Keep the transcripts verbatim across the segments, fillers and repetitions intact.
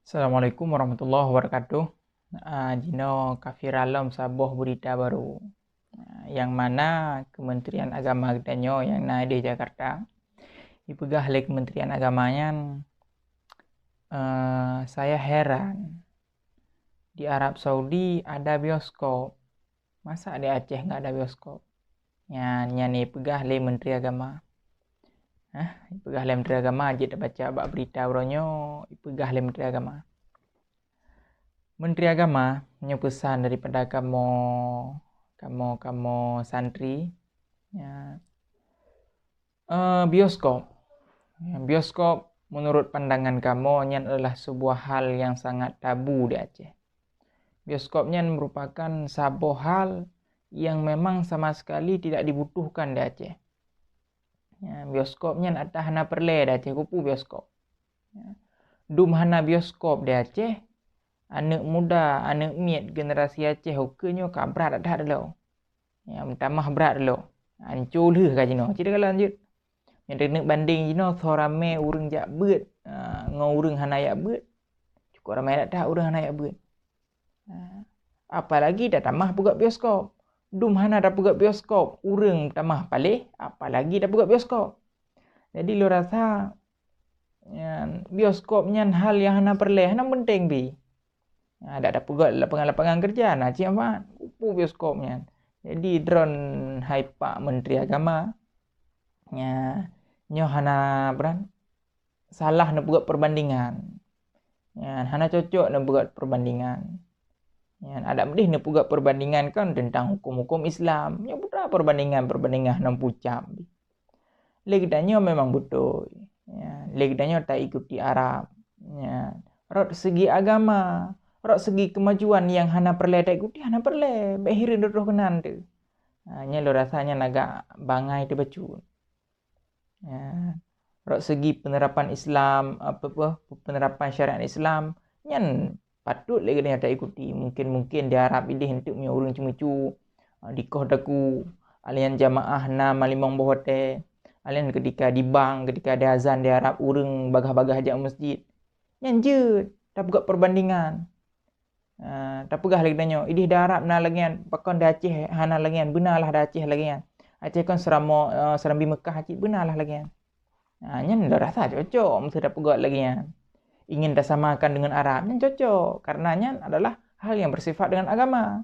Assalamualaikum warahmatullahi wabarakatuh. Ah, jinoe ka viral lom saboh beurita barô. Ah, nyang mana Kementerian Agama geutanyoe nyang na di Jakarta, ipeugah lé Kementerian Agama nyan, eh, "Saya heran, di Arab Saudi ada bioskop. Masa di Aceh nggak ada bioskop?" Nyan, nyan ipeugah lé Menteri Agama. Hah, ipeugah lé Menteri Agama, jeuet tabaca bak beurita uroe nyoe, ipeugah lé Menteri Agama. Menteri Agama, nyoe peusan daripada kamoe, kamoe, kamoe santri. Ya. Eh, bioskop. Ya, bioskop menurut pandangan kamoe nyan adalah sebuah hal yang sangat tabu di Aceh. Bioskop nyan merupakan saboh hal yang memang sama sekali tidak dibutuhkan di Aceh. Ya, bioskop nyan ata hana peureulée di Aceh, keupeue bioskop. Ya. Dum hana bioskop di Aceh, aneuëk muda, aneuëk miet generasi Aceh ukeue nyoe ka brat that lom. Ya, meutamah brat lom. Anco lheueh ka jinoe. Cit ka lanjut. Nyang taneuk bandeng jinoe soe ramé ureuëng jak beuet, ah, ngon ureuëng hana jak beuet. Cukup ramé that ureuëng hana jak beuet. Ah, apalagi tatamah peugöt bioskop. Dum hana tapeugöt bioskop, ureuëng tamah paléh, apalagi tapeugöt bioskop. Jadi lôn rasa, nyan, bioskop nyan hal nyang hana peureulée, hana peunteng pih. Nah, dak tapeugöt lapangan-lapangan keureuja, na cit manfaat. Keupeue bioskop nyan? Jadi droen hai Pak Menteri Agama, nya, nyoe hana bran, salah neupeugöt perbandingan. Nyan, hana cocok neupeugöt perbandingan. Nyan, adak meudeh neupeugöt perbandingan kan teuntang huköm-huköm Islam. Nyoe putra perbandingan-perbandingan hana pucam. Lé geutanyoe memang beutôi. Ya, lé geutanyoe taikuti Arab. Ya, rot segi agama, rot segi kemajuan nyang hana peureulée taikuti, hana peureulée. Bék hireuen rot-rot keunan teuh. Ha, nyan lôn rasa nyan agak bangai teubacut. Ya, rot segi penerapan Islam, apa, apa, penerapan syariat Islam, nyan patut lé geutanyoe taikuti. Mungkin-mungkin di Arab ideh eunteuk meunyoe ureuëng ceumeucue, ah, dikoh daku, alian jamaah na malimong boh watée, alian ketika di bank, ketika di azan di Arab ureuëng bagaih-bagaih jak meuseujid. Nyan jeuet tapeugöt perbandingan. Ah, tapeugah lé geutanyoe, ideh di Arab na lagée nyan, pakon di Aceh hana lagée nyan, beunalah di Aceh lagée nyan. Aceh kon seuramoe, eh, seurambi Meukah cit, beunalah lagée nyan. Nah, nyan lôn rasa cocok meuseuti tapeugöt lagée nyan. Ingin tasamakan deungon Arab, nyan cocok, karena nyan adalah hal yang bersifat dengan agama.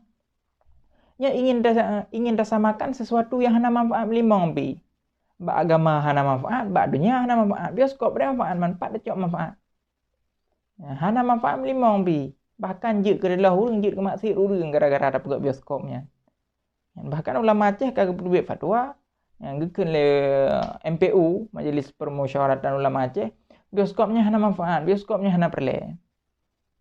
Nyan ingin ta-, ingin tasamakan sesuatu yang hana manfaat meulimong pih. Bak agama hana manfaat, bak dunia hana manfaat, bioskop dak manfaat, manfaat tacok manfaat. Nah, hana manfaat meulimong pih. Bahkan jeuet keu reuloh ureuëng, jeuet keu maksiet ureuëng gara-gara tapeugöt bioskop nyan. Bahkan ulama Aceh ka geupeubiet fatwa nyang geukheun lé M P U, Majelis Permusyawaratan Ulama Aceh, bioskop nyan hana manfaat, bioskop nyan hana peureulée.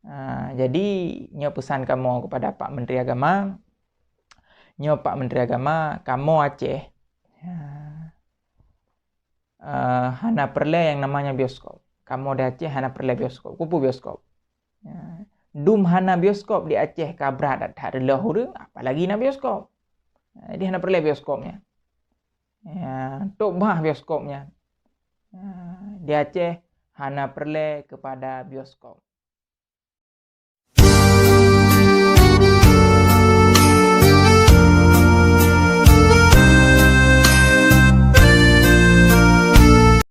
Ha, jadi, nyoe peusan kamoe kepada Pak Menteri Agama, nyoe Pak Menteri Agama, kamoe Aceh, ha, eh, hana peureulée yang namanya bioskop. Kamoe di Aceh hana peureulée bioskop. Keupeue bioskop? Ya. Dum hana bioskop di Aceh ka brat that reuloh ureuëng, apalagi na bioskop. Jadi hana peureulée bioskop nyan. Ya, tôb bah bioskop nyan. Ya, di Aceh hana peureulée kepada bioskop.